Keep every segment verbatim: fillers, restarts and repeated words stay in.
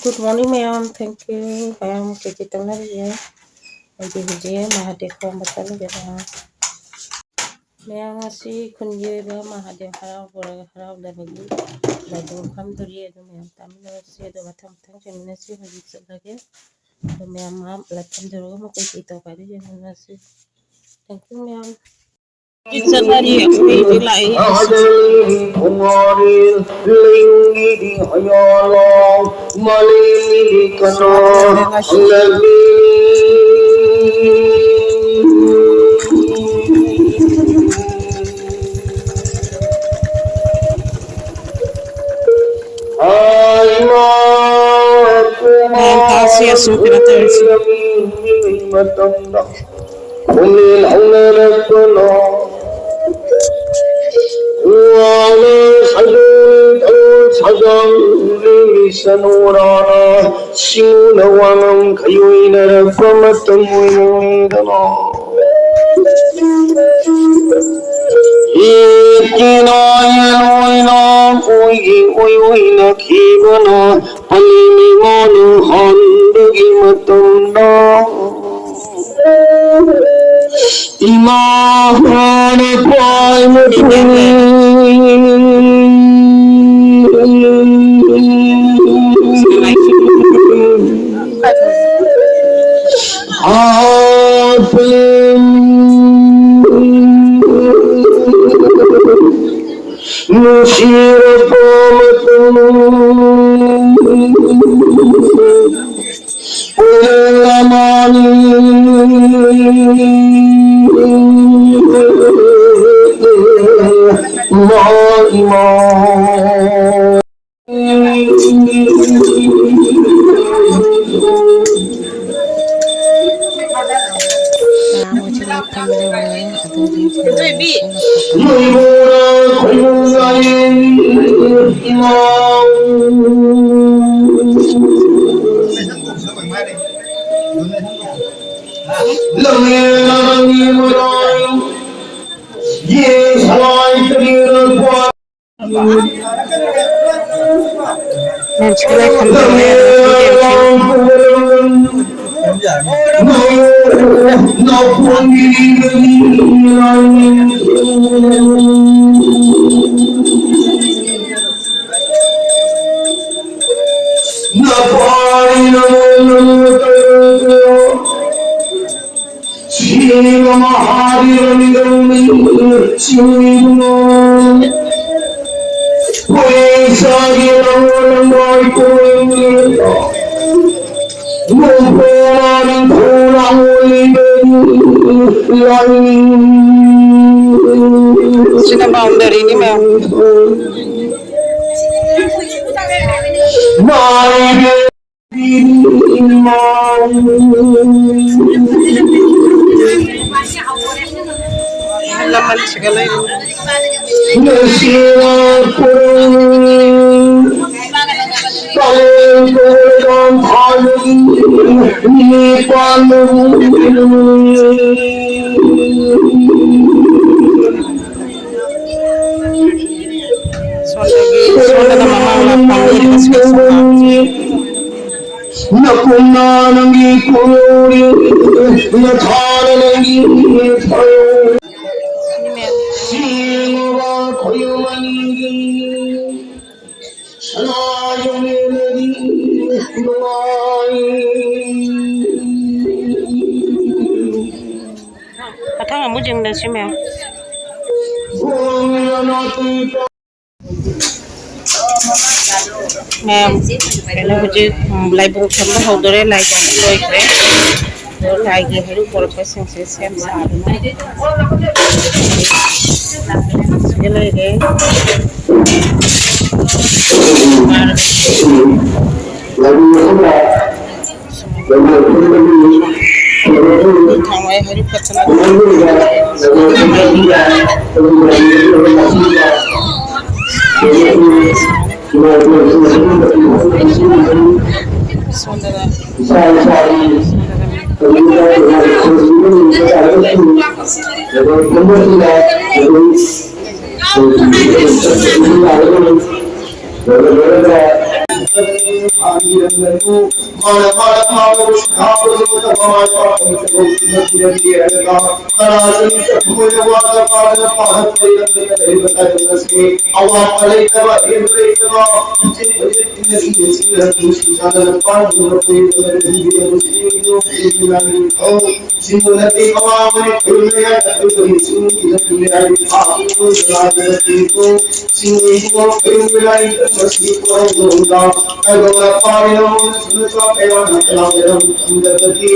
Good morning, ꯃꯌꯥꯝ꯫ Thank you꯫ ꯃꯌꯥꯝ ꯀꯩꯀꯩ ꯇꯧꯅꯔꯤꯒꯦ? ꯑꯩꯗꯤ ꯍꯧꯖꯤꯛ ꯃꯍꯥꯗꯦꯕ ꯈꯨꯔꯨꯝꯕ ꯆꯠꯂꯨꯒꯦ, ꯃꯌꯥꯝ꯫ ꯃꯌꯥꯝ, ꯉꯁꯤ ꯈꯨꯟꯒꯤ ꯑꯣꯏꯕ ꯃꯍꯥꯗꯦꯕ ꯍꯔꯥꯎ ꯂꯣꯏꯔꯒ ꯍꯔꯥꯎꯗꯕꯒꯤ ꯂꯥꯏꯕꯨꯡ ꯐꯝꯗꯣꯔꯤ꯫ ꯑꯗꯨ ꯃꯌꯥꯝ ꯇꯥꯃꯤꯟꯅꯔꯁꯤ꯫ ꯑꯗꯨ ꯃꯊꯪ ꯃꯊꯪ ꯆꯦꯟꯃꯤꯟꯅꯁꯤ꯫ ꯍꯧꯖꯤꯛ ꯆꯠꯂꯒꯦ꯫ ꯑꯗꯨ ꯃꯌꯥꯝ ꯂꯥꯏ ꯐꯝꯗꯣꯔꯒ ꯑꯃꯨꯛ ꯀꯩꯀꯩ ꯇꯧꯕ ꯍꯥꯏꯗꯨ ꯌꯦꯡꯃꯤꯟꯅꯁꯤ꯫ Thank you, ꯃꯌꯥꯝ꯫ ꯆꯠꯅꯔꯤ, ꯑꯩꯈꯣꯏꯗꯤ ꯂꯥꯛꯏ꯫ ꯑꯍꯜ ꯄꯨꯋꯥꯔꯤ ꯂꯩꯉꯩꯗꯤ ꯍꯌꯥꯂꯥ ꯃꯥꯂꯦꯝꯒꯤ ꯀꯅꯥ ꯂꯩ? ꯍꯥꯏꯃ ꯃꯌꯥꯝ ꯇꯥꯁꯤ, ꯑꯁꯨꯝ ꯀꯩꯅꯣ ꯇꯧꯔꯁꯤ꯫ ꯃꯇꯝꯗ ꯈꯣꯡꯖꯦꯜ ꯍꯧꯅꯔꯛꯄꯅ ꯋꯥꯅ ꯁꯥꯗꯣꯡ ꯁꯥꯗꯣꯡ ꯂꯤꯡꯂꯤ ꯁꯅꯨꯔꯥꯅ ꯁꯤꯡꯅ ꯋꯥꯉꯝ ꯈꯌꯣꯏꯅꯔꯛꯄ ꯃꯇꯝ ꯑꯣꯏꯔꯝꯂꯦꯗꯅ꯫ ꯌꯦꯠꯀꯤ ꯅꯥꯌꯦꯟ ꯑꯣꯏꯅ ꯑꯣꯏꯒꯤ ꯑꯣꯏ ꯑꯣꯏꯅꯈꯤꯕꯅ ꯄꯜꯂꯤ ꯃꯤꯃꯥꯅ ꯍꯟꯕꯒꯤ ꯃꯇꯝꯗ ꯏꯃꯥꯅ ꯄꯥꯏꯕ ꯐꯪꯏ꯫ ꯍꯥꯞꯄꯦ꯫ ꯅꯨꯡꯁꯤꯔꯕ ꯃꯇꯝ ꯑꯣꯏꯔꯝꯂꯃꯥꯅꯤ꯫ ꯏꯃꯥ, ꯏꯃꯥ꯫ ꯃꯌꯥꯝ ꯍꯧꯖꯤꯛ ꯂꯥꯏ ꯐꯝꯕ ꯂꯣꯏꯔꯦ꯫ ꯑꯗꯨꯒꯤ ꯅꯣꯏꯕꯣꯔ ꯈꯣꯏꯃꯨ ꯂꯥꯏꯔꯦꯟ ꯏꯃꯥ꯫ ꯂꯝꯂꯦꯟ ꯑꯔꯪꯒꯤ ꯃꯔꯥꯏ ꯌꯦꯡ ꯁꯂꯥꯏ ꯀꯔꯤꯅ ꯃꯌꯥꯝ ꯁꯤꯅ boundary ꯅꯤ, ꯃꯌꯥꯝ꯫ ꯑꯍꯜ ꯂꯃꯟꯁꯤꯒ ꯂꯩꯔꯤ꯫ ꯁꯣꯝꯗꯒꯤ, ꯁꯣꯝꯗꯅ ꯃꯃꯥ ꯃꯄꯥ ꯃꯤ ꯂꯩꯕꯁꯤꯡ ꯁꯣꯝꯗ꯫ ꯅꯀꯨꯝꯅ ꯅꯪꯒꯤ ꯀꯨꯔꯣꯔꯤ, ꯅꯊꯥꯅ ꯅꯪꯒꯤ ꯊꯥꯌꯣ꯫ ꯁꯤꯃꯦꯟ꯫ ꯁꯤꯃꯣꯕ ꯈꯣꯌꯨꯃꯅꯤꯒꯤ, ꯁꯅꯥ ꯌꯣꯃꯦꯅꯗꯤ ꯅꯨꯡꯉꯥꯏ꯫ ꯃꯊꯪ ꯑꯃꯨꯛ ꯌꯦꯡꯅꯁꯤ, ꯃꯦꯝ꯫ ꯃꯦꯝ, ꯀꯩꯅꯣ, ꯍꯧꯖꯤꯛ, ꯎꯝ, ꯂꯥꯏꯕꯨꯡ ꯁꯦꯝꯕ ꯍꯧꯗꯣꯔꯦ, ꯂꯥꯏꯕꯨꯡ ꯂꯣꯏꯈ꯭ꯔꯦ꯫ ꯑꯗꯣ ꯂꯥꯏꯒꯤ ꯍꯩꯔꯨꯛ ꯄꯣꯔꯛꯄꯁꯤꯡꯁꯦ ꯁꯦꯝ ꯁꯥꯗꯅ ꯁꯤꯗ ꯂꯩꯔꯦ꯫ ꯊꯥꯡꯋꯥꯏ ꯍꯩꯔꯨꯛ ꯀꯠꯇꯅ ꯁꯣꯝꯗꯅ ꯃꯥꯅ ꯃꯥꯅ ꯐꯥꯕ ꯁꯤꯈꯥ ꯄꯨꯔꯛꯄꯗ ꯃꯃꯥ ꯏꯄꯥ ꯐꯪꯗꯕ ꯎꯠꯇꯨꯅ ꯄꯤꯔꯝꯒꯦ ꯍꯥꯏꯔꯒ ꯀꯅꯥꯁꯨ ꯊꯃꯣꯏꯗ ꯋꯥꯠꯇ ꯄꯥꯗꯅ ꯄꯥꯗꯅ ꯂꯩꯔꯝꯗꯅ ꯂꯩꯔꯤꯕ ꯇꯥꯏꯕꯪ ꯑꯁꯤ ꯑꯋꯥꯠꯄ ꯂꯩꯇꯕ, ꯑꯍꯦꯟꯕ ꯂꯩꯇꯕ, ꯄꯨꯛꯆꯦꯜ ꯈꯣꯏꯖꯦꯜ ꯏꯪꯅ ꯆꯤꯛꯅ ꯆꯤꯛꯅ ꯅꯨꯡꯁꯤ ꯆꯥꯟꯅꯅ ꯄꯥꯟꯗꯨꯅ ꯀꯣꯏꯗꯨꯅ ꯂꯩꯍꯟꯕꯤꯔꯕꯁꯤ ꯏꯕꯨꯡꯉꯣ ꯏꯕꯨꯡꯉꯣ ꯅꯪ ꯅꯤꯡꯊꯧ ꯁꯤꯡꯕꯨ ꯅꯠꯇꯦ ꯑꯋꯥꯕꯅꯤ ꯈꯨꯔꯨꯝꯕ ꯌꯥꯏ ꯑꯩꯈꯣꯏ ꯁꯤꯡꯕꯨ ꯏꯅ ꯄꯤꯔꯦ ꯍꯥꯏꯗꯤ ꯐꯥꯕ ꯏꯕꯨꯡꯉꯣ ꯅꯠꯇꯦꯀꯣ꯫ ꯁꯤꯡꯕꯨ ꯏꯕꯨꯡꯉꯣ ꯈꯨꯔꯨꯝꯕ ꯂꯥꯏ ꯃꯁꯤ ꯈꯨꯔꯨꯝꯕ ꯇꯥꯏꯕꯪ ꯂꯥꯛꯄ ꯏꯅ ꯃꯣꯏꯅ ꯁꯨꯅ ꯆꯥꯛ ꯀꯌꯥ ꯅꯠꯇꯅ ꯂꯩꯔꯝ ꯊꯝꯗꯕꯗꯤ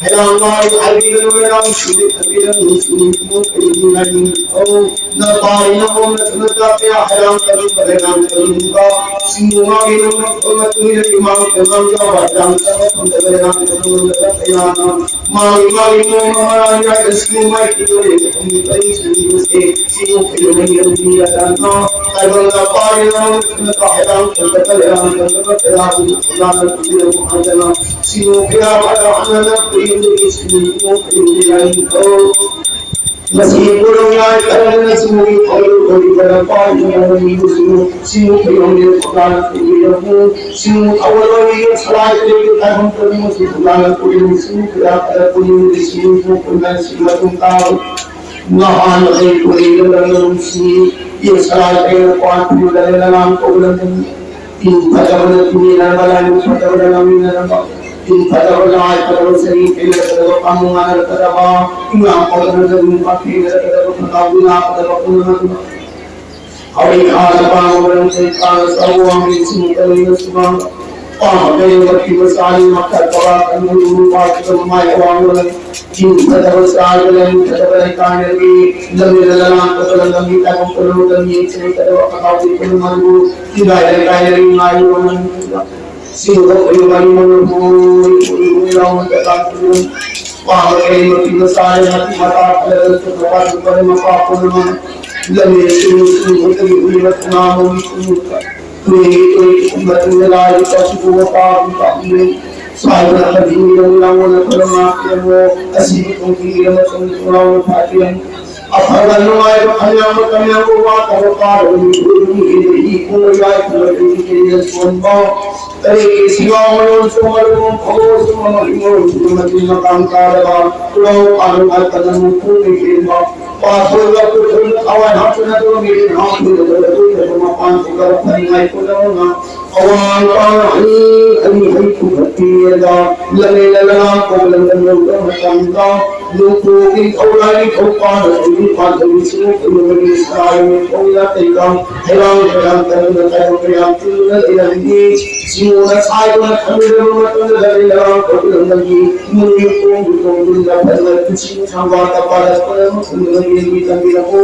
ꯍꯩꯔꯥꯡ ꯃꯥꯒꯤ ꯍꯥꯏꯕꯤꯒꯅꯨ ꯃꯌꯥꯝ ꯁꯤꯗꯤ ꯊꯝꯕꯤꯔꯝꯃꯤ ꯁꯤꯡꯕꯨ ꯏꯕꯨꯡꯉꯣ ꯈꯨꯔꯨꯝꯕ ꯂꯥꯏ ꯅꯤꯡꯊꯧ ꯅꯄꯥꯏꯅ ꯍꯣꯡꯅ ꯊꯨꯅ ꯇꯥꯛꯄ ꯍꯩꯔꯥꯡ ꯇꯔꯨꯡ ꯍꯩꯔꯥꯡ ꯇꯔꯨꯡꯕ ꯁꯤꯡꯕꯨ ꯃꯥꯒꯤ ꯅꯣꯡꯃ ꯃꯇꯨꯡ ꯏꯟꯅ ꯏꯃꯥꯡ ꯇꯦꯃꯥꯡ ꯌꯥꯎꯕ ꯍꯩꯔꯥꯡ ꯇꯔꯨꯡ ꯐꯪꯗꯕ ꯍꯩꯔꯥꯡ ꯇꯔꯨꯡ ꯀꯌꯥꯅ ꯃꯥꯒꯤ ꯃꯥꯒꯤ ꯅꯣꯡꯃ ꯃꯔꯥꯡ ꯌꯥꯏ ꯁꯤꯡꯕꯨ ꯃꯥꯏ ꯀꯤꯗꯣꯔꯦ ꯐꯪꯗꯕ ꯁꯤꯡꯕꯨꯁꯦ ꯁꯤꯡꯕꯨ ꯈꯨꯌꯨꯝ ꯍꯩꯔꯝꯕꯤ ꯌꯥꯗꯅ ꯇꯥꯏꯕꯪ ꯅꯄꯥꯏꯅ ꯍꯣꯡꯅ ꯊꯨꯅ ꯇꯥꯛ ꯍꯩꯔꯥꯡ ꯇꯔꯨꯡ ꯍꯩꯔꯥꯡ ꯇꯔꯨꯡ ꯀꯌꯥꯕꯨ ꯈꯨꯂꯥꯟꯅ ꯊꯝꯕꯤꯔꯝꯃꯨ ꯍꯥꯏꯗꯅ ꯁꯤꯡꯕꯨ ꯀꯌꯥ ꯐꯖ ꯍꯟꯅ ꯈꯨꯌꯨꯝꯗꯒꯤ ꯁꯤꯡꯕꯨ ꯈꯨꯌꯨꯝꯗꯤ ꯂꯥꯏꯅꯤꯡꯊꯧ ꯃꯁꯤ ꯄꯨꯔꯝꯌꯥꯏ ꯀꯔꯝꯅ ꯆꯤꯡꯒꯤ ꯊꯧꯔꯤ ꯊꯧꯔꯤꯕꯅ ꯄꯥꯏꯗꯨꯅ ꯂꯩꯕꯁꯤꯡ ꯁꯤꯡꯕꯨ ꯊꯣꯏꯌꯣꯝꯗꯦ ꯊꯧꯖꯥꯜꯅ ꯄꯨꯕꯤꯔꯝꯃꯨ꯫ ꯁꯤꯡꯕꯨ ꯊꯧꯒꯠꯂꯣꯏꯒꯤ ꯁꯂꯥꯏ ꯇꯔꯦꯠꯀꯤ ꯇꯥꯏꯕꯪ ꯄꯨꯝꯅꯃꯛꯁꯨ ꯊꯧꯖꯥꯜꯅ ꯄꯨꯕꯤꯔꯝꯃꯨ꯫ ꯁꯤꯡꯕꯨ ꯀꯌꯥ ꯈꯔ ꯄꯨꯅꯤꯡꯕꯗꯤ ꯁꯤꯡꯕꯨ ꯄꯨꯟꯅ ꯁꯤ ꯃꯇꯨꯡ ꯇꯥꯕ ꯅꯍꯥꯟ ꯃꯈꯩ ꯄꯨꯔꯤꯕ ꯂꯝꯗꯝꯁꯤ ꯌꯦ ꯁꯂꯥꯏ ꯇꯔꯦꯠꯅ ꯄꯥꯟ ꯄꯤꯕꯗ ꯂꯩꯅ ꯂꯥꯡ ꯀꯧꯕ ꯂꯝꯗꯝ ꯏꯟ ꯐꯠꯇꯕꯅ ꯇꯨꯃꯤꯟꯅꯔꯕ, ꯂꯥꯏꯅꯤꯡ ꯐꯠꯇꯕꯅ ꯉꯥꯡꯃꯤꯟꯅꯔꯕ, ꯏꯟ ꯐꯠꯇꯕ, ꯂꯥꯏ ꯐꯠꯇꯕ, ꯆꯍꯤ ꯊꯦꯡꯅꯔꯛꯀꯗꯕ, ꯄꯥꯝꯃꯨ ꯉꯥꯅꯔꯛꯀꯗꯕ, ꯏꯉꯥ ꯐꯠꯇꯕꯅ ꯌꯨꯝ ꯄꯥꯟꯊꯦꯡꯅꯔꯛꯀꯗꯕ, ꯈꯣꯡꯒꯥꯎ ꯏꯉꯥ ꯐꯠꯇꯕ ꯄꯨꯝꯅꯃꯛ ꯍꯧꯔꯛꯏ ꯍꯥꯟꯅ ꯄꯥꯝꯃꯕ ꯂꯝꯖꯦꯜ ꯊꯥꯅ ꯆꯥꯎꯕ ꯋꯥꯡꯃ ꯏꯁꯤꯡ ꯀꯔꯤꯅ ꯁꯨꯃꯥꯡ ꯄꯥꯝꯕ ꯀꯩꯅꯣ ꯃꯊꯤꯕ ꯆꯥꯅꯤ ꯃꯈꯜ ꯀꯋꯥ ꯀꯟꯕ ꯂꯨꯔꯨ ꯄꯥꯏꯈꯤꯕ ꯃꯃꯥꯏ ꯑꯋꯥꯡꯕ ꯂꯝ ꯏꯟ ꯐꯠꯇꯕ ꯆꯥꯔꯒ ꯂꯝ ꯐꯠꯇꯕ ꯂꯩꯀꯥꯏꯅꯔꯤ ꯂꯝꯖꯦꯜ ꯂꯝꯂꯥꯡ ꯐꯠꯇꯕ ꯂꯝꯕꯤ ꯇꯥꯏꯕꯪ ꯄꯨꯝꯅꯃꯛ ꯂꯝꯕꯤ ꯆꯦꯟꯒꯗꯕ ꯐꯠꯇꯕ ꯄꯨꯝꯅꯃꯛ ꯂꯨ ꯏꯒꯥꯏ ꯂꯩꯀꯥꯏꯅꯔꯤ ꯉꯥꯏꯌꯨ ꯃꯅꯨꯡꯗ ꯁꯤꯡꯗꯣꯛ ꯃꯔꯤ ꯃꯅꯨꯡ ꯄꯨꯔꯤ ꯄꯨꯔꯤ ꯎꯃꯤ ꯂꯥꯎꯅ ꯆꯠꯂꯥꯛꯄꯤꯌꯨ ꯄꯥꯝꯕ ꯀꯩ ꯃꯇꯤꯛ ꯃꯆꯥ ꯃꯇꯤꯛ ꯃꯇꯥ ꯐꯖꯅ ꯆꯠꯄ ꯄꯥꯠ ꯃꯄꯥ ꯄꯨꯝꯅꯃꯛ ꯂꯝꯖꯦꯜ ꯆꯦꯟꯕ ꯁꯤꯡꯗꯣꯛꯇꯒꯤ ꯎꯔꯤꯕ ꯊꯧꯅꯥ ꯃꯧꯒꯤ ꯁꯤꯡꯗꯣꯛꯇ ꯇꯨꯔꯦꯜꯒꯤ ꯇꯨꯔꯦꯜꯒꯤ ꯃꯇꯨꯡꯗ ꯂꯥꯏꯒꯤ ꯆꯥꯎꯁꯤꯕꯨ ꯃꯄꯥ ꯑꯃ ꯄꯥꯝꯕꯤꯌꯨ ꯁ꯭ꯋꯥꯏꯗ ꯐꯖꯤꯡꯒꯤ ꯂꯧ ꯂꯥꯡꯕꯅ ꯈꯨꯂꯪ ꯉꯥꯛꯄꯤꯔꯝꯃꯣ ꯑꯁꯤꯒꯤ ꯈꯣꯡꯊꯤꯒꯤ ꯑꯃꯁꯨꯡ ꯊꯣꯡꯅꯥꯎꯅ ꯐꯥꯠꯄꯤꯔꯝꯃꯨ ꯑꯐꯕ ꯅꯨꯡꯉꯥꯏꯕ ꯐꯅꯌꯥꯝ ꯃꯇꯝ ꯌꯥꯝꯕ ꯋꯥꯠꯇꯕ ꯄꯥꯗꯕ ꯃꯤꯑꯣꯏꯕꯒꯤ ꯍꯦꯟꯅ ꯏ ꯈꯣꯡꯕ ꯌꯥꯏ ꯈꯣꯡꯕ ꯀꯔꯤ ꯀꯔꯤꯅ ꯁꯣꯟꯕ ꯀꯔꯤꯒꯤ ꯁꯤꯒꯥꯎ ꯃꯔꯣꯟ ꯁꯣꯟꯕ ꯂꯨꯍꯣꯡ ꯈꯣꯡꯗꯣꯡ ꯁꯨꯝꯕ ꯃꯍꯩ ꯃꯔꯣꯡ ꯁꯨꯝꯕ ꯃꯇꯤꯟ ꯃꯀꯥꯡ ꯇꯥꯗꯕ ꯈꯨꯔꯧ ꯈꯥꯗꯣꯡ ꯍꯥꯠꯇꯅ ꯃꯨꯛꯈꯨ ꯃꯩꯈꯦꯟꯕ ꯄꯥꯊꯣꯏꯕ ꯀꯨꯊꯣꯏꯕ ꯊꯋꯥꯏ ꯍꯥꯞꯇꯅ ꯑꯗꯨꯒ ꯃꯤꯔꯦꯟ ꯍꯥꯞꯇꯣꯏꯗꯕ ꯑꯗꯨꯒꯨꯝꯂꯕ ꯃꯄꯥꯟ ꯊꯣꯛꯂꯕ ꯐꯅꯤꯡꯉꯥꯏ ꯈꯨꯗꯝ ꯑꯃ ꯑꯋꯥꯡ ꯄꯥꯡ ꯍꯩ ꯍꯩ ꯍꯩ ꯄꯨꯈꯠꯄꯤꯔꯒ ꯂꯝꯂꯦꯟ ꯂꯝꯂꯥꯡ ꯀꯣꯝꯂꯝꯗ ꯌꯧꯕ ꯃꯇꯝꯗ ꯅꯣꯡꯄꯣꯛ ꯅꯤꯡꯊꯧ ꯂꯥꯏꯅꯤꯡꯊꯧ ꯄꯥꯟꯅ ꯊꯣꯏꯕꯤ ꯄꯥꯟꯊꯣꯏꯕꯤ ꯁꯤꯡꯅ ꯀꯣꯏꯔꯨꯕꯒꯤ ꯁꯉꯥꯏ ꯅꯤꯡꯊꯧ ꯏꯔꯥ ꯀꯩꯀꯥ ꯍꯩꯔꯥꯡ ꯍꯩꯔꯥꯡ ꯇꯧꯗꯨꯅ ꯇꯥꯏꯕꯪ ꯃꯌꯥꯝ ꯇꯤꯟꯗꯨꯅ ꯂꯩꯔꯝꯃꯤ꯫ ꯁꯤꯡꯅ ꯁꯥꯏꯗꯨꯅ ꯊꯝꯕꯤꯔꯕ ꯃꯇꯝꯗ ꯂꯝꯂꯦꯟ ꯂꯝꯂꯥꯡ ꯀꯣꯝꯂꯝꯗꯒꯤ ꯃꯣꯏ ꯇꯣꯡꯗꯨ ꯇꯣꯡꯗꯨꯅ ꯐꯖꯅ ꯄꯨꯟꯁꯤ ꯅꯨꯡꯁꯥꯡꯕ ꯇꯄꯥꯗ ꯀꯣꯏꯔꯝꯕ ꯈꯨꯟꯗꯨꯅ ꯌꯦꯡꯕꯤ ꯇꯝꯕꯤꯔꯝꯃꯨ꯫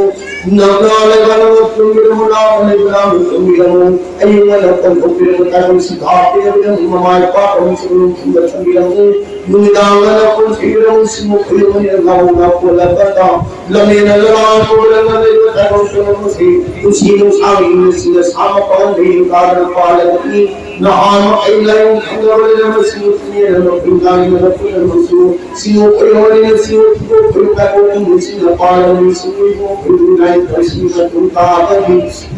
ꯅꯛꯅ ꯂꯩꯕ ꯅꯪꯅ ꯇꯨꯝꯕꯤꯔꯝꯃꯨ, ꯂꯥꯞꯅ ꯂꯩꯕ ꯅꯪꯅ ꯇꯨꯝꯕꯤꯔꯝꯃꯨ꯫ ꯑꯌꯨꯛ ꯉꯟꯅ ꯄꯣꯟꯊꯣꯛꯄꯤꯔꯝꯃꯨ, ꯇꯥꯏꯕꯪ ꯁꯤꯟꯊꯥ ꯄꯤꯔꯝꯃꯨ, ꯃꯃꯥ ꯏꯄꯥ ꯀꯧꯕꯁꯤꯡꯕꯨ ꯅꯨꯡꯊꯤꯜꯗ ꯊꯝꯕꯤꯔꯝꯃꯨ꯫ ꯅꯨꯃꯤꯗꯥꯡ ꯉꯟꯅ ꯄꯣꯟꯊꯣꯛꯄꯤꯔꯝꯃꯨ, ꯁꯤꯡꯕꯨ ꯈꯨꯌꯨꯝ ꯑꯣꯏꯅ ꯉꯥꯎꯅ ꯀꯣꯜꯂꯛꯄꯗ ꯂꯝꯂꯦꯟ ꯂꯝꯂꯥꯡ ꯀꯣꯏꯔꯒ ꯂꯩꯕ ꯇꯥꯏꯕꯪ ꯄꯨꯝꯅꯃꯛꯁꯤ ꯄꯨꯟꯁꯤ ꯅꯨꯡꯁꯥꯡꯒꯤ ꯅꯨꯡꯁꯤꯅ ꯁꯥꯡꯕ ꯄꯥꯡꯒꯜ ꯂꯩ ꯀꯥꯗꯅ ꯄꯥꯜꯂꯒꯅꯤ꯫ ꯅꯍꯥꯟ ꯃꯈꯩ ꯂꯥꯏꯑꯣꯡ ꯈꯪꯗꯕ ꯂꯩꯔꯝꯕꯁꯤꯡꯕꯨ ꯊꯤꯡꯖꯤꯟꯅꯕ ꯈꯨꯟꯗꯥꯏꯅꯕ ꯄꯨꯝꯅꯃꯛꯁꯨ ꯁꯤꯡꯎ ꯈꯣꯏꯍꯣꯔꯤꯅ ꯁꯤꯡꯎ ꯊꯤꯗꯣꯛ ꯈꯣꯏ ꯀꯥꯏꯕꯣꯛ ꯏꯃꯨꯡꯁꯤꯡꯅ ꯄꯥꯜꯂꯕꯅꯤ꯫ ꯁꯤꯡꯎ ꯏꯕꯣꯛ ꯈꯣꯏ ꯂꯨꯏ ꯅꯥꯏ ꯊꯣꯏꯁꯤꯡꯅ ꯇꯨꯡ ꯇꯥꯕꯒꯤ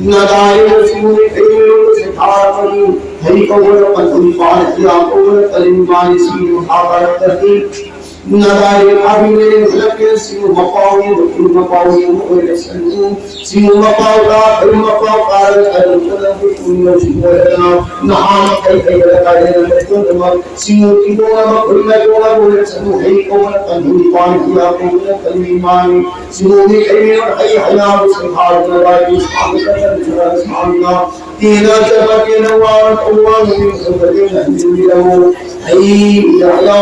ꯅꯥꯗꯥꯏꯔꯤꯕ ꯁꯤꯡꯎ ꯃꯤꯈꯩ ꯃꯌꯨꯝꯗ ꯁꯩꯊꯥꯔꯕꯅꯤ꯫ ꯍꯩ ꯀꯧꯕꯅ ꯄꯟꯊꯨꯡ ꯄꯥꯟ, ꯍꯤꯌꯥꯡ ꯀꯧꯕꯅ ꯄꯂꯤꯡ ꯃꯥꯟ, ꯁꯤꯡꯎ ꯃꯈꯥ ꯀꯥꯔꯛꯄꯗꯤ ꯅꯥꯗꯥꯏꯔꯤꯕ ꯊꯥꯕꯤ ꯂꯩꯔꯦ ꯈꯨꯂꯛꯀꯤ ꯁꯤꯡꯎ ꯃꯄꯥꯎꯅꯤ, ꯃꯈꯨꯜ ꯃꯄꯥꯎꯅꯤ, ꯃꯈꯣꯏꯅ ꯁꯟꯎ ꯁꯤꯡꯎ ꯃꯄꯥꯎ ꯀꯥ, ꯈꯣꯏ ꯃꯄꯥꯎ ꯀꯥꯔꯒ ꯈꯥꯏꯗꯣꯛꯇꯅ ꯄꯨꯛꯅꯤꯡ ꯂꯧꯁꯤꯡ ꯑꯣꯏꯔꯗꯅ ꯅꯍꯥ ꯃꯈꯩ ꯍꯩꯔꯒ ꯀꯥꯏꯗꯅ ꯂꯩꯀꯣꯟꯗꯃꯛ ꯁꯤꯡꯎ ꯊꯤꯡꯗꯣꯛꯅꯕ ꯈꯨꯟ ꯃꯥꯏꯗꯣꯛꯅꯕ ꯑꯣꯏꯔꯁꯅꯨ꯫ ꯍꯩ ꯀꯧꯕꯅ ꯄꯟꯊꯨꯡ ꯄꯥꯟ, ꯍꯤꯌꯥ ꯀꯧꯕꯅ ꯄꯜꯂꯤ ꯃꯥꯅꯤ꯫ ꯁꯤꯡꯎ ꯃꯤ ꯍꯩ ꯃꯤꯔꯣꯟ ꯍꯩ ꯍꯩꯅꯥꯕꯨ ꯁꯪꯊꯥꯗꯨꯅ ꯂꯥꯏꯒꯤ ꯁꯥꯡꯅ ꯆꯠꯅ ꯁꯥꯡꯅ ꯇꯦꯟꯅ ꯆꯠꯄ ꯇꯦꯟꯅ ꯋꯥꯅ ꯇꯧꯕ ꯋꯥꯅ ꯃꯤ ꯁꯣꯛꯄ ꯇꯦꯟꯅ ꯍꯟꯖꯤꯟꯕꯤꯔꯝꯃꯨ꯫ ꯍꯩ ꯍꯩꯌꯥ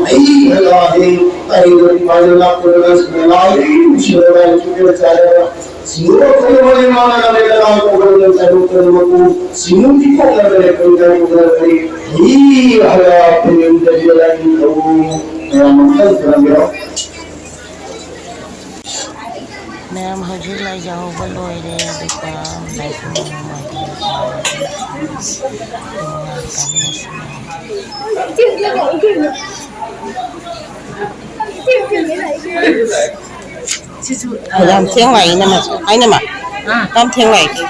ꯍꯩ ꯍꯩꯌꯥ ꯍꯩ ꯀꯩꯗꯧꯔꯤ ꯃꯥꯏꯗ ꯂꯥꯛꯄꯗ ꯁꯤꯡꯎ ꯂꯥꯏ ꯁꯤꯡꯎ ꯂꯥꯏ ꯆꯥꯏꯔꯒ ꯁꯤꯡꯎ ꯑꯩꯈꯣꯏ ꯃꯔꯤ ꯃꯉꯥ ꯂꯩꯔꯒ ꯇꯧꯕꯗ ꯆꯥꯏꯔꯣꯛ ꯇꯧꯔꯕꯀꯣ꯫ ꯁꯤꯡꯎꯒꯤ ꯀꯣꯛꯅꯕꯅꯦ ꯑꯩꯈꯣꯏ ꯆꯥꯏꯔꯣꯛꯅꯕꯅꯤ꯫ ꯍꯤ ꯍꯥꯏꯔ ꯑꯩꯈꯣꯏ ꯌꯨꯝꯗ ꯌꯦꯜꯂꯛꯏ ꯇꯧ ꯃꯌꯥꯝ ꯑꯃ ꯈꯔ ꯈꯔ ꯌꯥꯎ꯫ ꯃꯌꯥꯝ ꯍꯧꯖꯤꯛ ꯂꯥꯏ ꯌꯥꯎꯕ ꯂꯣꯏꯔꯦ, ꯑꯗꯨꯒ ꯂꯥꯏꯕꯨꯡ ꯑꯃ ꯃꯥꯏꯕꯤ ꯉꯥꯛꯇꯪ ꯂꯣꯏꯁꯤꯜꯂꯦ꯫ ꯁꯤꯁꯨ, ꯌꯥꯝ ꯊꯦꯡ ꯂꯥꯛꯏ, ꯏꯅꯝꯃ꯫ ꯍꯥꯏꯅꯃ꯫ ꯑꯥ꯫ ꯌꯥꯝ ꯊꯦꯡ ꯂꯥꯛꯏ꯫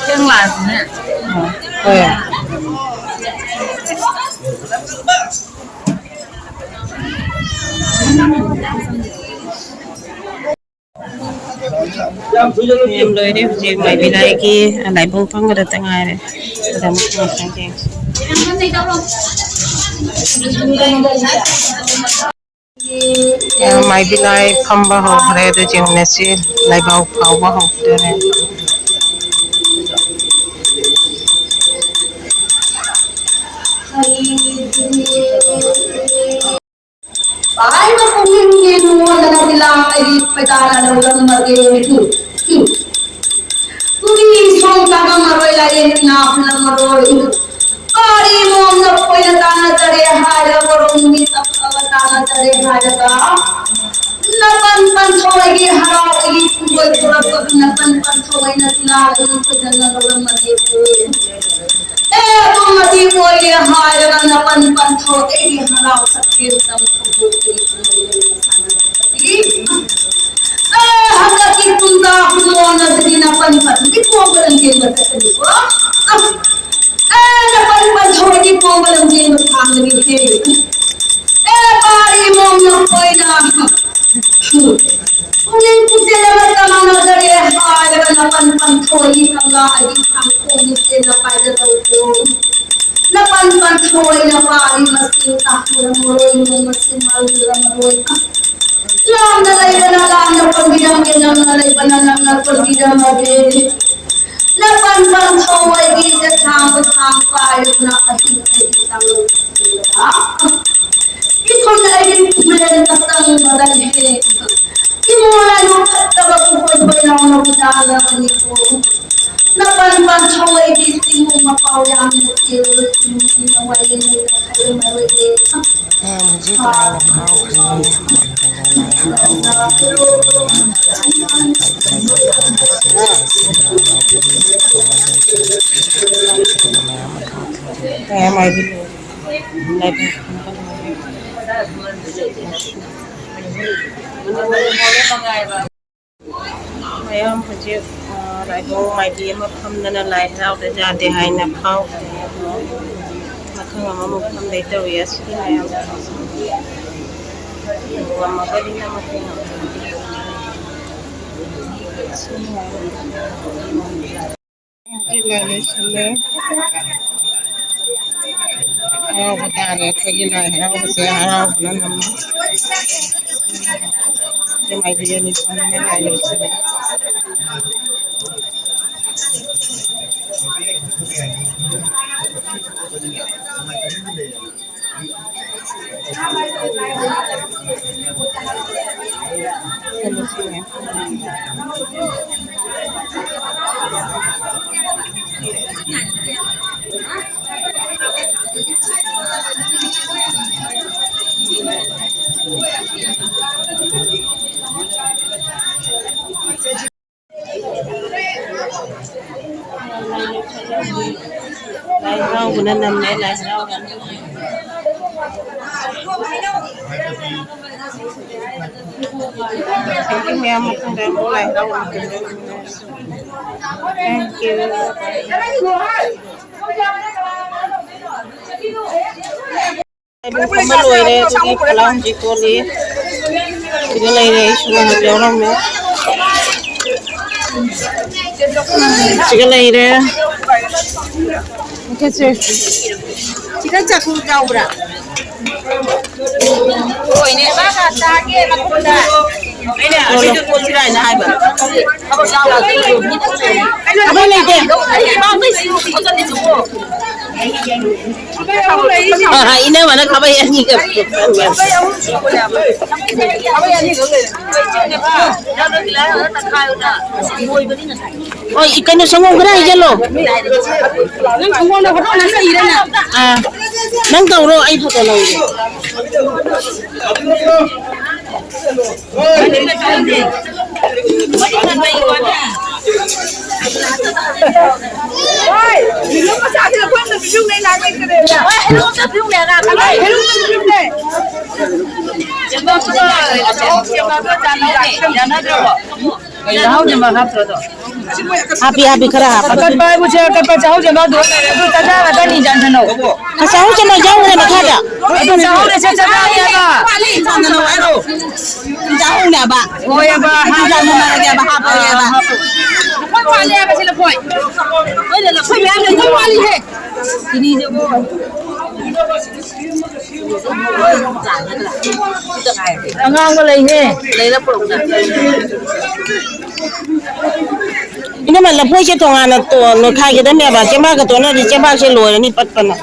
ꯊꯦꯡ ꯂꯥꯛꯑꯁꯨꯅꯦ꯫ ꯑꯥ, ꯍꯣꯏ꯫ ꯂꯣꯏꯔꯦ ꯍꯧꯖꯤꯛ ꯃꯥꯏꯕꯤ ꯂꯥꯏꯒꯤ ꯂꯥꯏꯕꯨꯡ ꯐꯝꯒꯗꯇ ꯉꯥꯏꯔꯦ꯫ ꯑꯗ ꯑꯃꯨꯛ ꯉꯥꯛꯇꯪ ꯌꯦꯡꯁꯤ꯫ ꯑ, ꯃꯥꯏꯕꯤ ꯂꯥꯏ ꯐꯝꯕ ꯍꯧꯈ꯭ꯔꯦ꯫ ꯑꯗꯨ ꯌꯦꯡꯅꯁꯤ, ꯂꯥꯏꯕꯥꯎ ꯐꯥꯎꯕ ꯍꯧꯈ꯭ꯔꯦ꯫ ꯄꯥꯏꯕ ꯄꯨꯛꯅꯤꯡꯒꯤ ꯅꯨꯡꯉꯣꯟꯗꯅ ꯄꯤꯂꯥꯡ ꯑꯩꯒꯤ ꯈꯣꯏꯗꯥꯅ ꯂꯧꯔꯝꯃꯒꯦ꯫ ꯇꯨꯔꯤ ꯁꯣꯡ ꯇꯥꯉꯝꯃꯔꯣꯏ, ꯂꯥꯏꯔꯦꯟ ꯏꯅꯥ ꯍꯨꯜꯂꯝꯃꯔꯣꯏ꯫ ꯄꯥꯔꯤ ꯃꯣꯝꯅ ꯈꯣꯏꯅ ꯇꯥꯟꯅꯖꯔꯦ ꯍꯥꯏꯔꯒ, ꯀꯣꯔꯣꯝꯒꯤ ꯑꯐꯕ ꯇꯥꯟꯅꯖꯔꯦ ꯍꯥꯏꯔꯒ, ꯅꯄꯟ ꯄꯟꯊꯧ ꯑꯩꯒꯤ ꯍꯔꯥꯎ ꯑꯩꯒꯤ ꯄꯨꯡꯂꯣꯏ ꯄꯨꯔꯛꯄꯗꯨ ꯅꯄꯟ ꯄꯟꯊꯧ ꯑꯩꯅ ꯄꯤꯂꯥꯡ ꯑꯩꯒꯤ ꯈꯣꯏꯗꯅ ꯂꯧꯔꯝꯃꯒꯦ꯫ ꯑꯦ, ꯑꯗꯨꯃꯗꯤ ꯑꯣꯏꯔꯦ ꯍꯥꯏꯔꯒ ꯅꯄꯟ ꯄꯟꯊꯣꯛ ꯑꯩꯒꯤ ꯍꯔꯥꯎ ꯁꯛꯇꯦꯜ ꯇꯝꯊꯣꯛ ꯑꯩꯒꯤ ꯄꯨꯡꯂꯣꯏ ꯂꯣꯏꯅ ꯁꯥꯟꯅꯔꯛꯄꯗꯤ꯫ ꯑꯦ, ꯍꯟꯗꯛꯀꯤ ꯀꯨꯝꯖꯥ ꯍꯨꯟꯗꯣꯛꯅꯕꯗꯤ ꯅꯄꯟ ꯄꯟꯊꯣꯛꯀꯤ ꯀꯣꯝꯕ ꯂꯝꯖꯦꯟꯕ ꯆꯠꯀꯅꯤꯀꯣ꯫ ꯑꯦ, ꯅꯄꯟ ꯄꯟꯊꯣꯛꯀꯤ ꯀꯣꯝꯕ ꯂꯝꯖꯦꯟꯕ ꯊꯥꯡꯒꯅꯤꯍꯦ꯫ ꯑꯦ, ꯄꯥꯔꯤ ꯃꯣꯝꯅ ꯈꯣꯏꯅ ꯄꯨꯛꯅꯤꯡ ꯄꯨꯛꯆꯦꯜ ꯑꯃꯠꯇ ꯃꯥꯟꯅꯗꯔꯦ ꯍꯥꯏꯔꯒ ꯅꯄꯟ ꯄꯟꯊꯣꯏꯒꯤ ꯀꯪꯂꯥ ꯑꯩꯒꯤ ꯈꯥꯡꯈꯣꯡꯒꯤ ꯆꯦꯟꯅ ꯄꯥꯏꯒꯗꯧꯕꯗꯣ꯫ ꯅꯄꯟ ꯄꯟꯊꯣꯏꯅ ꯄꯥꯔꯤ ꯃꯁꯤꯡ ꯇꯥꯛꯄꯤꯔꯝꯃꯔꯣꯏ, ꯅꯣꯡ ꯃꯁꯤꯡ ꯃꯥꯜꯂꯤꯔꯝꯃꯔꯣꯏ꯫ ꯂꯥꯞꯅ ꯂꯩꯕꯅ ꯂꯥꯞꯅ ꯀꯣꯟꯕꯤꯔꯝꯒꯦ, ꯅꯛꯅ ꯂꯩꯕꯅ ꯅꯛꯅ ꯀꯣꯟꯕꯤꯔꯝꯃꯒꯦ꯫ ꯅꯄꯟ ꯄꯟꯊꯣꯏꯒꯤ ꯆꯦꯊꯥꯡ ꯈꯨꯊꯥꯡ ꯄꯥꯏꯗꯨꯅ ꯑꯍꯤꯡ ꯑꯍꯤꯡ ꯇꯥꯡꯂꯧ ꯏꯈꯨꯜ ꯑꯩꯒꯤ ꯈꯨꯂꯦꯟ ꯑꯁꯪꯕꯗ ꯂꯦꯡ꯫ ꯏꯃꯣ ꯂꯥꯏꯕꯛ ꯐꯠꯇꯕ ꯄꯨꯡꯈꯣꯏ ꯈꯣꯏ ꯂꯥꯎꯅ ꯈꯨꯗꯥꯡꯗ ꯃꯅꯤꯄꯨꯔ꯫ ꯅꯄꯟ ꯄꯟꯊꯧ ꯑꯩꯒꯤ ꯆꯤꯡꯉꯨ ꯃꯄꯥꯎ ꯌꯥꯝꯅ ꯆꯦꯜꯂꯨ ꯆꯤꯡꯉꯨ ꯏꯅ ꯋꯥꯌꯦꯜ ꯂꯩꯅ ꯈꯜꯂꯝꯃꯔꯣꯏꯌꯦ꯫ ꯃꯌꯥꯝ ꯍꯧꯖꯤꯛ ꯂꯥꯏꯅ ꯐꯥꯎꯈ꯭ꯔꯦ꯫ ꯃꯌꯥꯝ ꯍꯧꯖꯤꯛ ꯂꯥꯏꯅ ꯐꯥꯎꯈ꯭ꯔꯦ꯫ ꯃꯌꯥꯝ ꯍꯧꯖꯤꯛ ꯂꯥꯏꯅ ꯐꯥꯎꯈ꯭ꯔꯦ꯫ ꯃꯌꯥꯝ ꯍꯧꯖꯤꯛ, ꯑ, ꯂꯥꯏꯕꯨꯡ ꯃꯥꯏꯕꯤ ꯑꯃ ꯐꯝꯗꯅ ꯂꯥꯏ ꯍꯔꯥꯎꯗ ꯌꯥꯗꯦ ꯍꯥꯏꯅ ꯐꯥꯎꯈ꯭ꯔꯦ꯫ ꯑꯗꯣ ꯃꯊꯪ ꯑꯃꯃꯨꯛ ꯐꯝꯗꯩ ꯇꯧꯏ꯫ ꯑꯁꯤꯒꯤ ꯃꯌꯥꯝ ꯉꯝꯃꯒꯗꯤ ꯅꯝꯃꯛꯀꯦ꯫ ꯍꯧꯖꯤꯛ ꯂꯥꯏ ꯂꯣꯏꯁꯤꯜꯂꯦ꯫ ꯍꯔꯥꯎꯕ ꯇꯥꯔꯦ ꯑꯩꯈꯣꯏꯒꯤ ꯂꯥꯏ ꯍꯔꯥꯎꯕꯁꯦ꯫ ꯍꯔꯥꯎꯕꯅ ꯅꯝꯃꯦ꯫ ꯏꯆꯦ ꯃꯥꯏꯕꯤ ꯑꯅꯤ ꯐꯝꯗꯅ ꯂꯥꯏ ꯂꯣꯏꯁꯤꯜꯂꯦ꯫ ꯂꯥꯏ ꯍꯔꯥꯎꯕꯅ ꯅꯝꯃꯦ, ꯂꯥꯏ ꯍꯔꯥꯎꯕꯅ꯫ Thank you, ꯃꯌꯥꯝ꯫ ꯃꯊꯪꯗ ꯑꯃꯨꯛ ꯂꯥꯏ ꯍꯔꯥꯎꯕ ꯃꯇꯝꯗ ꯎꯅꯔꯁꯤ꯫ Thank you꯫ ꯂꯥꯏꯕꯨꯡ ꯐꯝꯕ ꯂꯣꯏꯔꯦ, ꯑꯗꯨꯒꯤ ꯐꯂꯥꯎ ꯍꯧꯖꯤꯛ ꯀꯣꯜꯂꯤ꯫ ꯁꯤꯗ ꯂꯩꯔꯦ, ꯑꯩꯁꯨ ꯉꯥꯏꯍꯥꯛ ꯌꯥꯎꯔꯝꯃꯦ꯫ ꯁꯤꯒ ꯂꯩꯔꯦ꯫ ꯃꯨꯊꯠꯁꯦ꯫ ꯁꯤꯗ ꯆꯥꯛꯈꯨꯝ ꯌꯥꯎꯕ꯭ꯔꯥ? ꯍꯣꯏꯅꯦ, ꯃꯥ ꯆꯥꯒꯦ ꯃꯈꯣꯟꯗ꯫ ꯑꯩꯅ ꯑꯁꯤꯗ ꯀꯣꯠꯁꯤꯔꯥ ꯍꯥꯏꯅ ꯍꯥꯏꯕ꯫ ꯊꯕꯛ ꯂꯩꯇꯦ꯫ ꯑ, ꯏꯅꯝꯃꯅ ꯈꯥꯕꯩ ꯑꯅꯤꯒ ꯍꯣꯏ, ꯀꯩꯅꯣ, ꯁꯪꯒꯣꯝ ꯈꯔ ꯍꯩꯖꯜꯂꯣ꯫ ꯅꯪ ꯁꯪꯒꯣꯝꯗꯣ ꯍꯣꯔꯦꯟ ꯅꯪ ꯂꯩꯔꯦꯅꯦ꯫ ꯑꯥ, ꯅꯪ ꯇꯧꯔꯣ, ꯑꯩ ꯐꯣꯇꯣ ꯂꯧꯒꯦ꯫ ꯍꯣꯏ, ꯌꯦꯔꯨꯝ ꯃꯆꯥꯁꯤꯗ ꯑꯩꯈꯣꯏ ꯑꯝꯇ ꯄꯤꯕꯤꯌꯨꯅꯦ, ꯂꯥꯛ ꯂꯩꯇꯔꯦꯅ꯫ ꯍꯣꯏ, ꯍꯩꯔꯨꯛ ꯑꯝꯇ ꯄꯤꯌꯨꯅꯦ, ꯑꯉꯥꯡ꯫ ꯍꯣꯏ, ꯍꯩꯔꯨꯛ ꯑꯝꯇ ꯄꯤꯕꯤꯌꯨꯅꯦ꯫ ꯆꯦꯡꯕꯥꯛꯇꯣ, ꯆꯦꯡꯕꯥꯛꯇꯣ ꯆꯥꯅꯗ꯭ꯔꯕꯣ? ꯆꯥꯍꯥꯎ ꯆꯦꯡꯕꯥꯛ ꯍꯥꯞꯇ꯭ꯔꯣ ꯑꯗꯣ? ꯍꯥꯞꯄꯤ, ꯍꯥꯞꯄꯤ, ꯈꯔ ꯍꯥꯞꯄꯤ꯫ ꯑꯀꯠꯄ ꯍꯥꯏꯕꯨ ꯁꯦ ꯑꯀꯠꯄ ꯆꯥꯍꯥꯎ ꯆꯦꯡꯕꯥꯛ ꯗꯨ ꯂꯩꯔꯦ꯫ ꯑꯗꯨ ꯆꯥꯖꯥ ꯉꯥꯛꯇꯅꯤ, ꯌꯥꯟꯁꯅꯧ꯫ ꯑꯁ, ꯆꯥꯍꯧ ꯆꯅꯝ ꯌꯥꯎꯈ꯭ꯔꯦ ꯃꯈꯥꯗ꯫ ꯑꯗꯨ ꯆꯥꯍꯧꯔꯤꯁꯦ ꯆꯅꯝꯅꯦꯕ꯫ ꯆꯥꯍꯧꯅꯦꯕ꯫ ꯍꯣꯏꯑꯕ, ꯍꯥꯞꯄꯣ꯫ ꯆꯥꯍꯧꯅꯦꯕ, ꯍꯥꯞꯄꯣ꯫ ꯑꯩꯈꯣꯏ ꯋꯥꯠꯂꯦ ꯍꯥꯏꯕꯁꯦ ꯂꯐꯣꯏ꯫ ꯍꯣꯏꯅꯦ, ꯂꯐꯣꯏ ꯃꯌꯥꯝ ꯂꯩ꯫ ꯑꯩꯈꯣꯏ ꯋꯥꯠꯂꯤꯍꯦ꯫ ꯆꯤꯅꯤꯁꯦ ꯃꯣꯏ꯫ ꯑꯉꯥꯡꯕ ꯂꯩꯍꯦ꯫ ꯂꯩꯔ ꯄꯨꯔꯛꯎꯅꯦ꯫ ꯏꯅꯝꯃ, ꯂꯐꯣꯏꯁꯦ ꯇꯣꯉꯥꯟꯅ ꯇꯣ-, ꯅꯣꯏꯈꯥꯏꯒꯗꯕꯅꯦꯕ꯫ ꯆꯦꯕꯥꯛꯀ ꯇꯣꯠꯅꯔꯗꯤ ꯆꯦꯕꯥꯛꯁꯦ ꯂꯣꯏꯔꯅꯤ ꯄꯠꯄꯅ꯫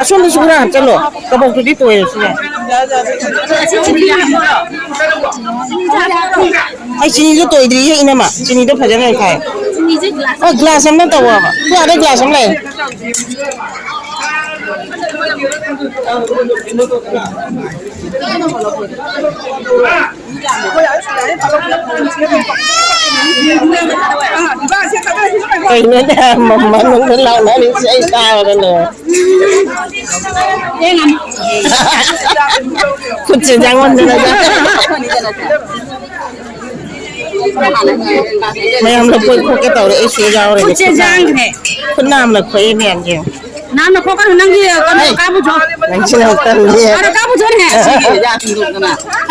ꯑꯁꯣꯝꯗꯁꯨ ꯈꯔ ꯍꯥꯞꯆꯜꯂꯣ꯫ ꯀꯕꯣꯛꯇꯨꯗꯤ ꯇꯣꯏꯔꯁꯨ ꯌꯥꯏ꯫ ꯑꯩ ꯆꯤꯅꯤꯗꯣ ꯇꯣꯏꯗ꯭ꯔꯤꯌꯦ, ꯏꯅꯝꯃ꯫ ꯆꯤꯅꯤꯗꯣ ꯐꯖꯅ ꯈꯥꯏ꯫ ꯑ, ꯒ꯭ꯂꯥꯁ ꯑꯃ ꯇꯧꯋꯣꯕ꯫ ꯑꯗꯨ ꯑꯥꯗ ꯒ꯭ꯂꯥꯁ ꯑꯃ ꯂꯩ꯫ ꯀꯩꯅꯣꯅꯦ, ꯃꯃꯜ ꯂꯥꯎꯅꯔꯤꯁꯦ ꯑꯩ ꯇꯥꯕꯗ ꯂꯣꯏꯔꯦ꯫ ꯈꯨꯠꯁꯦ ꯌꯥꯡꯃꯟꯗꯅ꯫ ꯃꯌꯥꯝ ꯂꯐꯣꯏ ꯈꯣꯛꯀꯦ ꯇꯧꯔꯦ, ꯑꯩꯁꯨ ꯌꯥꯎꯔꯒꯦ꯫ ꯈꯨꯠꯁꯦ ꯌꯥꯡꯈ꯭ꯔꯦ꯫ ꯈꯨꯠ ꯅꯥꯝꯅ ꯈꯣꯛꯑꯦ ꯃꯌꯥꯝꯁꯦ꯫ ꯅꯥꯝꯅ ꯈꯣꯛꯀꯅꯨ, ꯅꯪꯒꯤ ꯀꯩꯅꯣ ꯍꯩ, ꯀꯥꯕꯨ ꯆꯣ꯫ ꯅꯪꯁꯤꯅ ꯇꯜꯂꯤ꯫ ꯑꯗꯣ ꯀꯥꯕꯨ ꯆꯣꯅꯦ꯫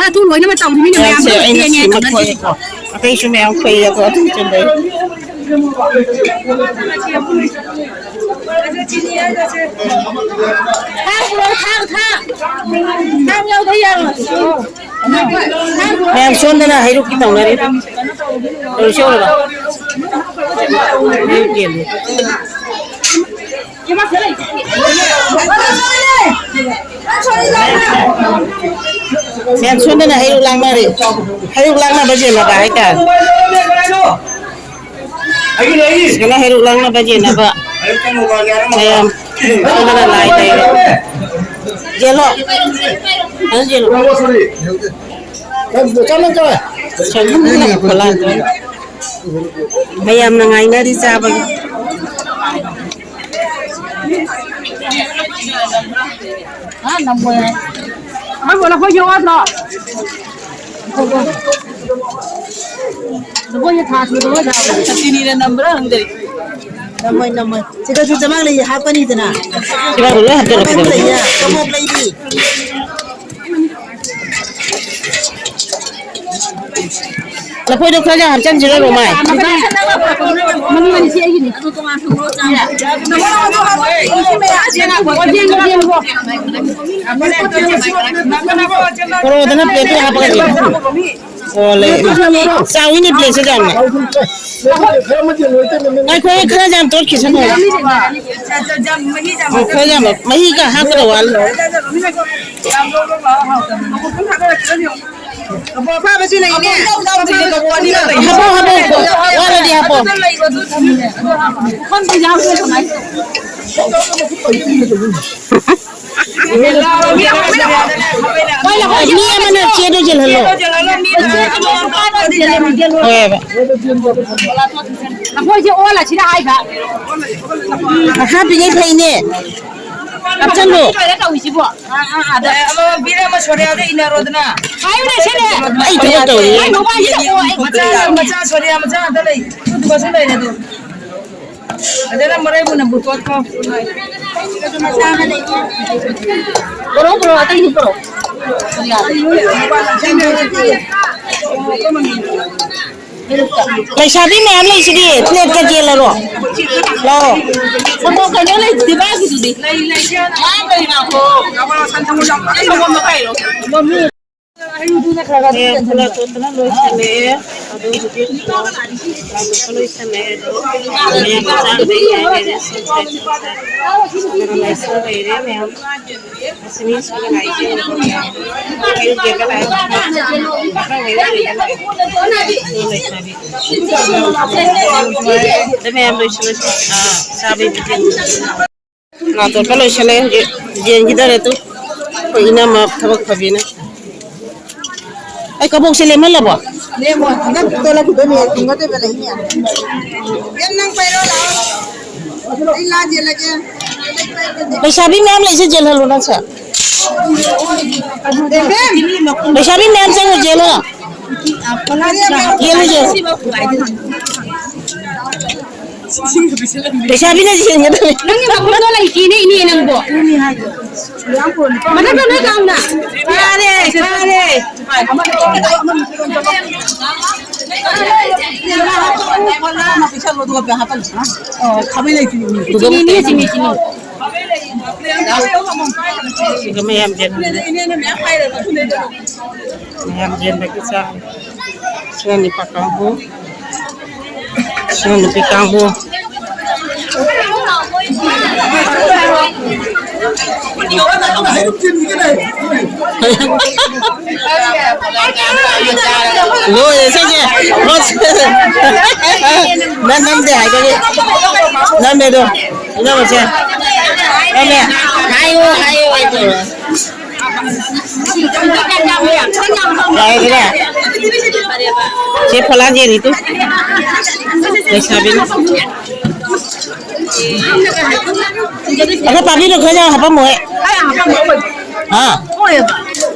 ꯑꯗꯨ ꯂꯣꯏꯅꯃꯛ ꯇꯧꯔꯤꯃꯤꯅ ꯃꯌꯥꯝ ꯃꯌꯥꯝꯁꯦ ꯑꯩꯅ ꯄꯤꯔꯅꯤ ꯁꯤꯃ ꯇꯧꯅꯔꯤꯁꯦ꯫ ꯈꯣꯛꯑꯦꯀꯣ꯫ ꯑꯇꯩꯁꯨ ꯃꯌꯥꯝ ꯈꯣꯛꯑꯦꯀꯣ, ꯑꯗꯨꯝ ꯆꯨꯝꯕꯩ꯫ ꯊꯥꯡ ꯄꯨꯔꯛꯑꯣ, ꯊꯥꯡ, ꯊꯥꯡ꯫ ꯊꯥꯡ ꯌꯥꯎꯗ ꯌꯥꯔꯣꯏ꯫ ꯃꯌꯥꯝ ꯁꯣꯝꯗꯅ ꯍꯩꯔꯨꯛꯀꯤ ꯇꯧꯅꯔꯤ꯫ ꯍꯩꯔꯨꯛ ꯁꯦ ꯎꯔꯕ? ꯍꯩꯔꯨꯛ ꯌꯦꯜꯂꯤ꯫ ꯃꯌꯥꯝ ꯁꯣꯝꯗꯅ ꯍꯩꯔꯨꯛ ꯂꯥꯡꯅꯔꯤ꯫ ꯍꯩꯔꯨꯛ ꯂꯥꯡꯅꯕ ꯌꯦꯡꯅꯕ ꯍꯥꯏꯇꯥꯔꯦ꯫ ꯁꯤꯗꯅ ꯍꯩꯔꯨꯛ ꯂꯥꯡꯅꯕ ꯌꯦꯟꯅꯕ ꯃꯌꯥꯝ ꯁꯣꯝꯗꯅ ꯂꯥꯏ ꯂꯩꯔꯦ꯫ ꯌꯦꯜꯂꯣ꯫ ꯑꯗꯨ ꯌꯦꯜꯂꯣ꯫ ꯁꯣꯝꯗꯅ ꯈꯨꯂꯥꯡꯗꯣ꯫ ꯃꯌꯥꯝꯅ ꯉꯥꯏꯅꯔꯤ ꯆꯥꯕꯒꯤ꯫ ꯅꯪꯕꯨ ꯂꯐꯣꯏ ꯌꯣꯠꯂꯣ꯫ ꯂꯐꯣꯏꯁꯦ ꯊꯥ ꯁꯨꯗꯕ ꯌꯥꯎꯕꯅꯦ꯫ ꯁꯇꯤꯅꯤꯅ ꯅꯝꯕ꯭ꯔꯥ ꯈꯪꯗꯦ꯫ ꯅꯝꯃꯣꯏ, ꯅꯝꯃꯣꯏ꯫ ꯁꯤꯗꯁꯨ ꯆꯃꯥꯡ ꯂꯩ ꯍꯥꯞꯀꯅꯤꯗꯅ꯫ ꯆꯃꯥꯡ ꯂꯣꯏ ꯍꯥꯞꯆꯜꯂꯣ ꯀꯕꯣꯛ ꯀꯩꯗꯧꯔꯒꯦ? ꯂꯩꯌꯦ, ꯀꯕꯣꯛ ꯂꯩꯔꯤ꯫ ꯂꯐꯣꯏꯗꯣ ꯈꯔ ꯌꯥꯝ ꯍꯥꯞꯆꯟꯁꯤꯔꯣ, ꯔꯣꯃꯥꯏ? ꯄꯣꯔꯛꯑꯣꯗꯅ ꯄ꯭ꯂꯦꯠꯇꯨ ꯍꯥꯞꯄꯒ ꯌꯦꯡꯉꯣ꯫ ꯑꯣ, ꯂꯩ꯫ ꯆꯥꯎꯏꯅꯦ ꯄ꯭ꯂꯦꯠꯁꯦ ꯌꯥꯝꯅ꯫ ꯉꯥꯏꯈꯣꯍꯦ, ꯈꯔ ꯌꯥꯝ ꯇꯣꯠꯈꯤꯁꯅꯨ꯫ ꯑꯣ, ꯈꯔ ꯌꯥꯝ, ꯃꯍꯤꯒ ꯍꯥꯞꯀꯗꯧ ꯋꯥꯠꯂꯤ꯫ ꯀꯕꯣꯛ ꯑꯐꯥꯕꯁꯨ ꯂꯩꯅꯦ꯫ ꯍꯥꯄꯣ, ꯍꯥꯄꯣ, ꯋꯥꯠꯂꯗꯤ ꯍꯥꯄꯣ꯫ ꯃꯤ ꯑꯃꯅ ꯆꯦꯗꯣ ꯆꯦꯜꯍꯜꯂꯣ꯫ ꯍꯣꯏꯕ꯫ ꯂꯐꯣꯏꯁꯦ ꯑꯣꯜꯂꯁꯤꯔ ꯍꯥꯏꯕ꯫ ꯍꯥꯞꯄꯤꯉꯩ ꯐꯩꯅꯦ꯫ ꯍꯥꯞꯆꯜꯂꯣ꯫ ꯇꯧꯔꯤꯁꯤꯕꯣ? ꯑꯃꯃꯝ ꯄꯤꯔꯦ, ꯑꯃ ꯁꯣꯔꯤꯌꯥꯗ ꯏꯟꯅꯔꯣꯗꯅ꯫ ꯍꯥꯏꯌꯨꯅꯦ, ꯁꯦꯅꯦ꯫ ꯑꯩ ꯊꯕꯛ ꯇꯧꯔꯤꯌꯦ꯫ ꯃꯆꯥ, ꯃꯆꯥ ꯁꯣꯔꯤꯌꯥ ꯃꯆꯥ ꯑꯝꯇ ꯂꯩ꯫ ꯑꯗꯨꯗꯨꯒꯁꯨ ꯂꯩꯔꯦ ꯑꯗꯨ꯫ ꯐꯖꯅ ꯃꯔꯩ ꯃꯨꯟꯅ ꯄꯨꯊꯣꯛꯈꯣ꯫ ꯄꯨꯔꯛꯑꯣ, ꯄꯨꯔꯛꯑꯣ, ꯑꯇꯩꯁꯨ ꯄꯨꯔꯛꯑꯣ꯫ ꯂꯩꯁꯥꯕꯤ ꯃꯌꯥꯝ ꯂꯩꯁꯤꯗꯤ, ꯄ꯭ꯂꯦꯠꯀ ꯆꯦꯜꯂꯔꯣ? ꯂꯥꯛꯑꯣ꯫ ꯁꯪꯒꯣꯝ ꯀꯩꯅꯣ ꯂꯩꯗꯨꯗꯤ, ꯃꯥꯒꯤꯗꯨꯗꯤ꯫ ꯂꯩ, ꯂꯩ, ꯁꯤ ꯍꯥꯟꯅ ꯉꯥ ꯑꯃ ꯂꯩ, ꯉꯥꯏꯈꯣ꯫ ꯁꯪꯒꯣꯝ ꯑꯃ ꯀꯥꯏꯔꯣ꯫ ꯃꯌꯥꯝ ꯈꯨꯂꯥ ꯇꯣꯠꯇꯅ ꯂꯣꯏꯁꯤꯜꯂꯛꯑꯦ꯫ ꯑꯗꯨ ꯍꯧꯖꯤꯛ ꯂꯥꯎꯊꯣꯛꯄ ꯂꯣꯏꯁꯜꯂꯦ꯫ ꯑꯗꯣ ꯃꯌꯥꯝ ꯆꯥꯕꯗ ꯌꯥꯏ ꯍꯥꯏꯅ ꯁꯤꯡ ꯂꯩꯔꯦ ꯃꯌꯥꯝ꯫ ꯑꯁꯤ ꯃꯤ ꯁꯨꯅ ꯂꯥꯛꯏꯁꯦ꯫ ꯑꯌꯨꯛ ꯌꯦꯡꯕ ꯂꯥꯛꯑꯦ꯫ ꯑꯗꯣ ꯃꯌꯥꯝ ꯂꯣꯏꯁꯤꯜꯂꯁꯤ꯫ ꯑꯥ, ꯆꯥꯕꯩ ꯅꯥꯇꯣꯟꯒ ꯂꯣꯏꯁꯜꯂꯦ ꯍꯧꯖꯤꯛ꯫ ꯌꯦꯟꯒꯤꯗꯔꯦ ꯇꯨ꯫ ꯑꯩꯈꯣꯏ ꯏꯅꯝꯃ ꯊꯕꯛ ꯐꯕꯤꯅ꯫ ꯑꯩ ꯀꯕꯣꯛꯁꯦ ꯂꯦꯝꯍꯜꯂꯕꯣ? ꯂꯦꯝꯃꯣ꯫ ꯍꯟꯗꯛ ꯇꯣꯂꯛꯈꯤꯗꯣꯏꯅꯦ꯫ ꯇꯨꯡꯒꯗꯣꯏꯕ ꯂꯩꯅꯦ꯫ ꯕꯦꯝ, ꯅꯪ ꯄꯥꯏꯔꯣ ꯂꯥꯛꯑꯣ꯫ ꯑꯩ ꯂꯥ ꯌꯦꯜꯂꯒꯦ꯫ ꯂꯩꯁꯥꯕꯤ ꯃꯌꯥꯝ ꯂꯩꯁꯦ ꯌꯦꯜꯍꯜꯂꯣ ꯅꯪꯁꯦ꯫ ꯕꯦꯝ, ꯕꯦꯝ꯫ ꯂꯩꯁꯥꯕꯤ ꯃꯌꯥꯝ ꯆꯪꯉꯣ ꯌꯦꯜꯂꯣ꯫ Yellow, yellow. ꯂꯩꯁꯥꯕꯤꯅ ꯌꯦꯡꯒꯗꯕꯅꯤ꯫ ꯅꯪꯒꯤ ꯃꯈꯨꯠꯇꯣ ꯂꯩꯇꯦꯅꯦ, ꯏꯅꯦ, ꯅꯪꯕꯣ꯫ ꯃꯊꯛꯇ ꯂꯣꯏ ꯀꯥꯎꯅ꯫ ꯐꯔꯦ, ꯐꯔꯦ꯫ ꯆꯤꯅꯤ, ꯆꯤꯅꯤ, ꯆꯤꯅꯤ꯫ ꯁꯤꯒ ꯃꯌꯥꯝ ꯌꯦꯟ-, ꯃꯌꯥꯝ ꯌꯦꯟꯕꯒꯤ ꯆꯥ꯫ ꯁꯤꯅ ꯅꯨꯄꯥ ꯀꯥꯡꯕꯨ꯫ ꯁꯤꯅ ꯅꯨꯄꯤ ꯀꯥꯡꯕꯨ꯫ ꯂꯣꯏꯔꯦ ꯁꯤꯁꯦ꯫ ꯅꯪ ꯅꯝꯗꯦ ꯍꯥꯏꯕꯒꯤ꯫ ꯅꯝꯃꯦ ꯑꯗꯣ꯫ ꯏꯅꯝꯃꯁꯦ꯫ ꯅꯝꯃꯦ꯫ ꯍꯥꯏꯌꯣ, ꯍꯥꯏꯌꯣ, ꯍꯥꯏꯌꯣ꯫ ꯌꯥꯔꯦꯗꯅ? ꯆꯦ ꯐꯣꯂꯥ ꯌꯦꯡꯉꯤꯗꯨ꯫ ꯂꯩꯁꯥꯕꯤꯅ꯫ ꯑꯗꯣ ꯄꯥꯕꯤꯗꯣ ꯈꯔ ꯌꯥꯝ ꯍꯥꯄꯝꯃꯣꯍꯦ꯫ ꯍꯥ?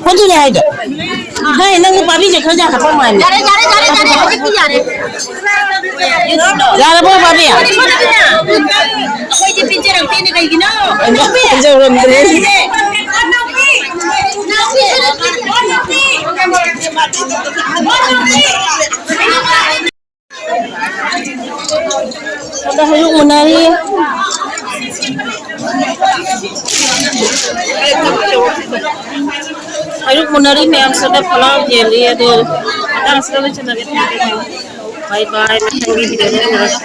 ꯑꯗꯨꯅꯦ ꯍꯥꯏꯗꯣ꯫ ꯍꯥꯏ, ꯅꯪ ꯄꯥꯕꯤꯁꯦ ꯈꯔ ꯌꯥꯝ ꯍꯥꯄꯝꯃꯣ ꯍꯥꯏꯕꯅꯦ꯫ ꯌꯥꯔꯦ, ꯌꯥꯔꯦ, ꯌꯥꯔꯦ, ꯌꯥꯔꯦ, ꯍꯧꯖꯤꯛꯇꯤ ꯌꯥꯔꯦ꯫ ꯌꯥꯔꯕꯣ, ꯄꯥꯕꯤ? ꯑꯩꯈꯣꯏꯗꯤ ꯄꯤꯖꯔꯛꯇꯦꯅꯦ, ꯀꯩꯒꯤꯅꯣ? ꯄꯤꯖꯔꯝꯗ꯭ꯔꯦ꯫ ꯁꯣꯝꯗ ꯍꯩꯔꯨꯛ ꯃꯨꯟꯅꯔꯤ꯫ ꯍꯩꯔꯨꯛ ꯃꯨꯟꯅꯔꯤ ꯃꯌꯥꯝ ꯁꯣꯝꯗ ꯐꯣꯂꯥ ꯌꯦꯜꯂꯤ ꯑꯗꯨ꯫ ꯑꯁꯤꯗ ꯂꯣꯏꯁꯤꯜꯂꯒꯦ꯫ ꯊꯝꯃꯒꯦ꯫ Bye bye꯫ ꯃꯊꯪꯒꯤ video ꯗ ꯎꯅꯔꯁꯤ꯫